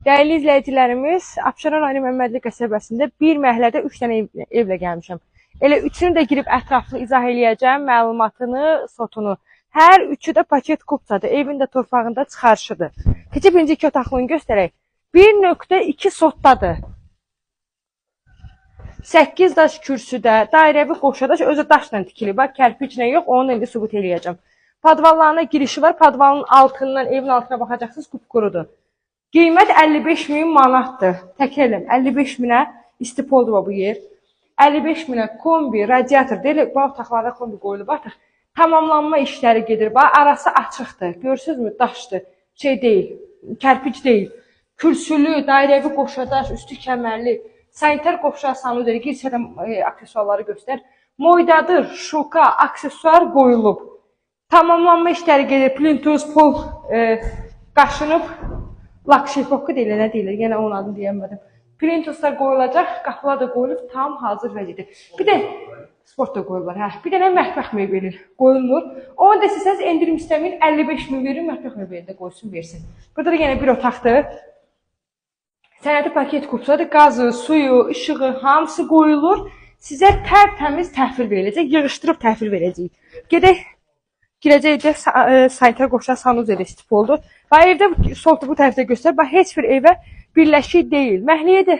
Dəyərli izləyicilərimiz, Abşeron rayonu Məmmədli qəsəbəsində bir məhəllədə 3 dənə evlə gəlmişəm. Elə üçünü də girib ətraflı izah eləyəcəm, məlumatını, sotunu. Hər üçü də paket kupçadır, evin də torpağında çıxarışıdır. Keçib birinci iki otaqlını göstərək. 1.2 sotdadır. 8 daş kürsüdə, dairəvi qoşadaş, özü daşla tikilib, bax, kərpiclə yox, onu indi sübut eləyəcəm. Padvallarına girişi var, padvalın altından, evin altına baxacaqsınız, qupqurudur. Qiymət 55 min manatdır. Təkrar edirəm, 55 minə istipoldur bu yer. 55 minə kombi, radiator deyil, bu otaqlarda kombi qoyulub artıq. Tamamlanma işləri gedir. Bax, arası açıqdır. Görürsünüzmü? Daşdır. Şey deyil, kərpic deyil. Kürsülü, dairəvi qoşadaş, üstü kəmərli, sanitar qovşağı sanuzeli, gir içəridən aksesuarları göstər. Moydadır, şoka, aksesuar qoyulub. Tamamlanma işləri gedir. Plintus, pol qaşınıb. Lakşifokka deyilir, nə deyilir? Yenə onun adını deyəmədim. Plintuslar qoyulacaq, qapılar da qoyulub, tam hazır vəziyyətdə. Bir də sport da qoyulur, hə. Bir dənə mətbəx mebeli qoyulmur. Onu da istəsəniz endirim istəməyin, 55 min verin, mətbəx mebeli də qoysun, versin. Burada da yenə bir otaqdır. Sənədi paket kupçadır. Qazı, suyu, işığı hamısı qoyulur. Sizə tərtəmiz təhvil veriləcək, yığışdırıb təhvil verəcəyik. Gedək, girəcək də sanitar qovşaq sanuzeli istip oldu. Bax evdə sol bu tərəfdə göstər. Bax heç bir evə birləşik deyil. Məhəlləyə də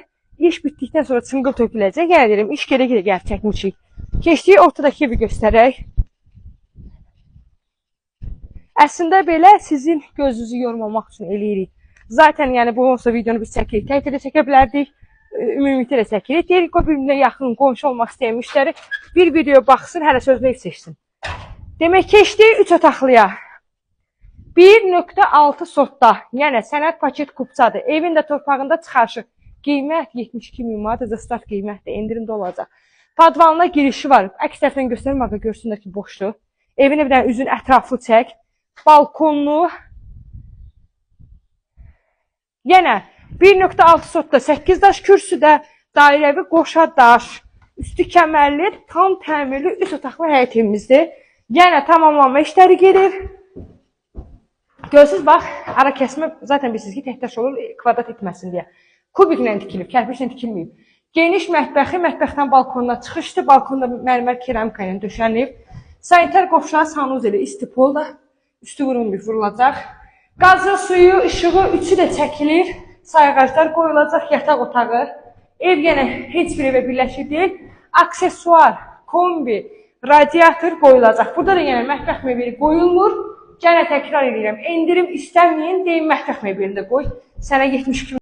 iş bitdikdən sonra çınqıl töküləcək. Yenə deyirəm, iş gedə-gedə gəlib çəkmişik. Keçdik ortadakı evi göstərək. Əslində belə sizin gözünüzü yormamaq üçün eləyirik. Zaten yəni bu olsa videonu biz çəkirik. Tək də çəkə bilərdik. Ümumilikdə də çəkirik. Deyirik o bir-birinə yaxın qonşu olmaq istəyən müştəri bir video baxsın, hələ sözünü seçsin. Demək keçdik 3 otaqlıya. 1.6 sotda, yəni sənəd paket kupçadır. Evin də torpağında çıxarışı. Qiymət 72 min manat, özü start qiymətdir, endirimdə olacaq. Padvalına girişi var. Əks tərəfdən göstərim, bax görsünlər ki, boşdur. Evin bir dənə üzün ətraflı çək. Balkonlu. Yenə 1.6 sotda 8 daş kürsüdə, dairəvi qoşa daş, üstü kəmərli, tam təmirli 3 otaqlı həyət evimizdir. Yenə tamamlanma işləri gedir. Görürsüz bax, ara kəsmə zaten bilirsiniz ki, tək daş olur, kvadrat etməsin deyə. Kubiklə tikilib, kərpiclə tikilməyib. Geniş mətbəxi, mətbəxdən balkonuna çıxışdır. Balkonda mərmər keramika ilə döşənib. Sanitar qovşağı sanuzeli istipol da üstü vurulmayıb, vurulacaq. Qazı, suyu, işığı üçü də çəkilir. Sayğaclar qoyulacaq, yataq otağı. Ev yenə heç bir evə birləşik deyil. Aksesuar, kombi, radiator qoyulacaq. Burada da yenə mətbəx mebeli qoyulmur. Yenə təkrar edirəm, endirim istəməyin, deyin mətbəx mebelini də qoy. Sənə 72